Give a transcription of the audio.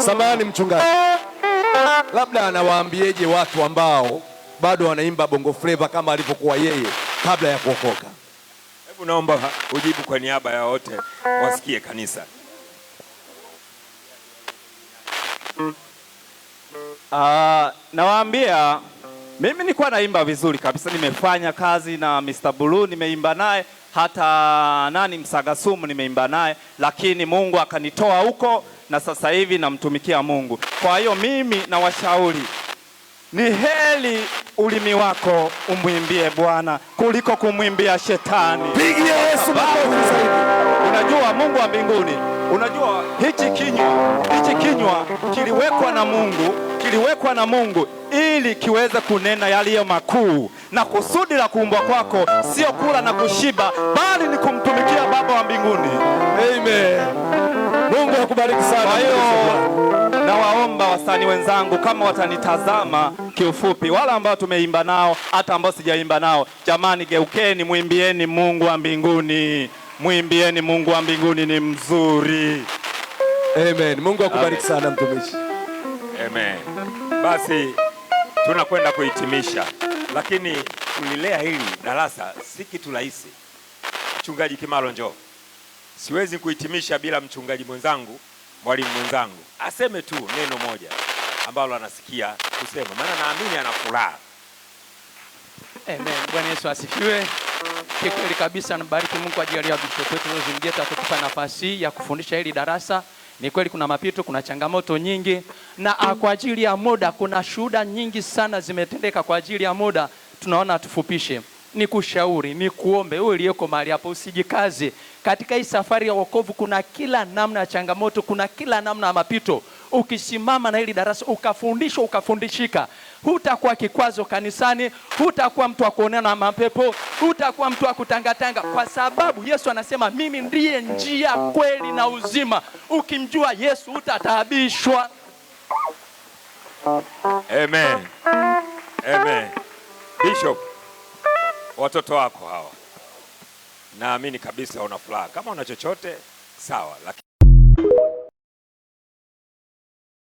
Samahani mchungaji, labda anawaambieje watu ambao bado wanaimba bongo flava kama alivyokuwa yeye kabla ya kuokoka? Hebu naomba ujibu kwa niaba ya wote wasikie kanisa. Nawaambia mimi nilikuwa naimba vizuri kabisa, nimefanya kazi na Mr. Blue, nimeimba naye hata nani Msagasumu nimeimba naye, lakini Mungu akanitoa huko na sasa hivi namtumikia Mungu. Kwa hiyo mimi nawashauri, ni heri ulimi wako umwimbie Bwana kuliko kumwimbia shetani. Pigia Yesu makofi zaidi. Unajua Mungu wa mbinguni, unajua hichi kinywa kiliwekwa na Mungu, kiliwekwa na Mungu ili kiweze kunena yaliyo makuu, na kusudi la kuumbwa kwako sio kula na kushiba, bali ni kumtumikia Baba wa mbinguni. Amen. Mungu akubariki sana. Kwa hiyo nawaomba wasanii wenzangu, kama watanitazama, kiufupi, wale ambao tumeimba nao, hata ambao sijaimba nao, jamani, geukeni, mwimbieni Mungu wa mbinguni, mwimbieni Mungu wa mbinguni, ni mzuri. Amen. Mungu akubariki sana mtumishi. Amen. Basi tunakwenda kuhitimisha, lakini kulilea hili darasa si kitu rahisi. Mchungaji Kimaro, njoo. Siwezi kuhitimisha bila mchungaji mwenzangu, mwalimu mwenzangu aseme tu neno moja ambalo anasikia kusema, maana naamini ana furaha. Amen. Bwana Yesu asifiwe. Kikweli kabisa nabariki Mungu kwa ajili ya bishop wetu Rose Mgeta kutupa nafasi ya kufundisha hili darasa. Ni kweli kuna mapito, kuna changamoto nyingi, na kwa ajili ya muda kuna shuhuda nyingi sana zimetendeka. Kwa ajili ya muda tunaona tufupishe. Ni kushauri, ni kuombe wewe uliyeko mahali hapo, usijikaze katika hii safari ya wokovu. Kuna kila namna ya changamoto, kuna kila namna ya mapito. Ukisimama na hili darasa ukafundishwa, ukafundishika, hutakuwa kikwazo kanisani, hutakuwa mtu wa kuoneana na mapepo, hutakuwa mtu wa kutangatanga, kwa sababu Yesu anasema mimi ndiye njia, kweli na uzima. Ukimjua Yesu hutataabishwa. Amen. Amen. Bishop, watoto wako hawa naamini kabisa una furaha. Kama una chochote sawa, lakini